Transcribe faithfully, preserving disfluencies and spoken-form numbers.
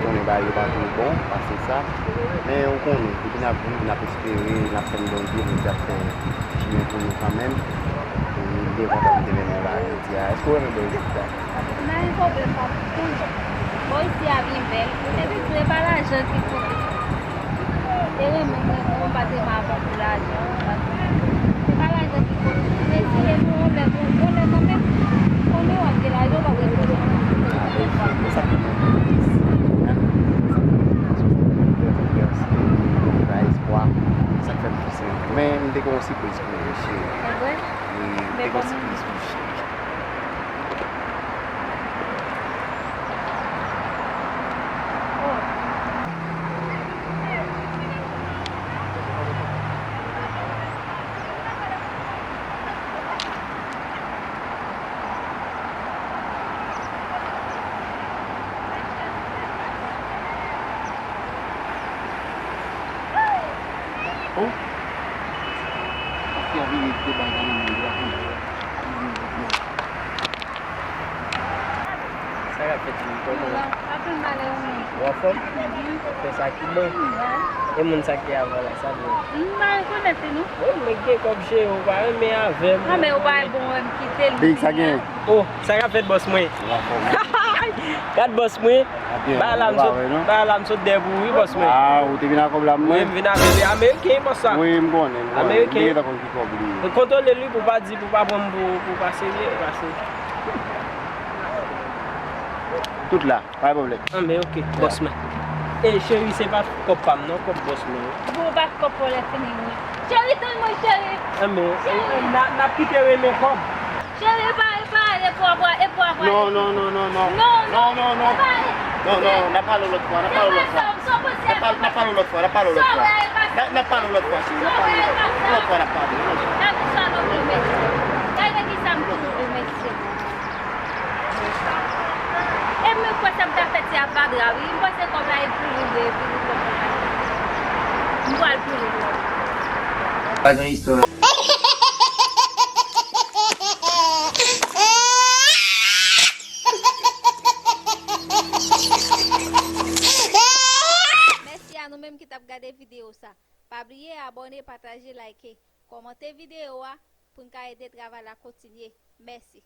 Konnen bagay yo pa tou bon pase sa. Men ou konnen, depi n ap viv, n ap espere, n ap tann Bondye, Bondye ap fè chimen pou nou kanmenm. E m te kontan m te renmen bagay yo di a. Èske w renmen bagay yo di a? M pa gen pwoblèm, papa. Bon, isi a byen bèl. Epi tou, e pa lajan ki konte. E renmen, mwen, mwen pa te renmen avè w pou lajan. E pa lajan ki konte. Men si e nou, yon lè, yon lè kanmenm, konnen w ap gen lajan, w ap gen pwoblèm. Sa k fè m difisil pou mwen, cheri. Wi, m te gen yon sipriz pou ou, cheri. Oh! Paske a vini de bagay nan men li la. Sa k ap fèt menm? Kòman w? Anpil malè ou menm. Ou anfòm? Fè sa ki bon. E moun sa ki te avan la, sa bon? M pa rekonèt li non. Bon, nèg gen kòb cheri, ou pa renmen avè m. An men ou pa bon wè m kite l. Big, sa gen? Oh, sa k ap fèt bòs mwen? Ou anfòm? Gad bòs mwen. Bagay la m sot, bagay la m sot dèyè pou ou wi bòs mwen. Ah, ou te vin ak kòb la menm? Wi, m vin avè li. Ameriken bòs la. Wi, m konnen, m konnen. Ameriken. M te gentan konn ki kòb li ye. Kontwole li pou pa di, pou pa pran m pou, pou pa serye, pa serye. Tout la, pa gen pwoblèm. Anben, oke, bòs mwen. E cheri, se pa kòb pa m non, kòb bòs mwen wi. Bon, ou bat kòb pou lè fini wi. Cheri, tann mwen, cheri. Anben, n a, n ap kite renmen kòb. Cheri, e pa, e pa, e pou apwa, e pou apwa. Non, non, non, non, non. Non, non, non, non. E pa, e. Non, non, n ap pale lòt fwa, n ap pale lòt fwa. N ap pale, n ap pale lòt fwa, n ap pale lòt fwa. N ap, n ap pale lòt fwa, cheri, n ap pale lòt fwa. Lòt fwa, n ap pale. Gade sa nou remèsye. Gade ki sa m toujou remèsye. E mwen kwè sa m ta fè ti a pa dra wi. M panse kòb la e pou li vre, epi li pran kòb la. M pral pou li vre. Pa gen istwa. Mèsi a nou menm ki t ap gade videyo sa. Pa bliye abòne, pataje, like, kòmante videyo a pou n ka ede travay la kontinye. Mèsi.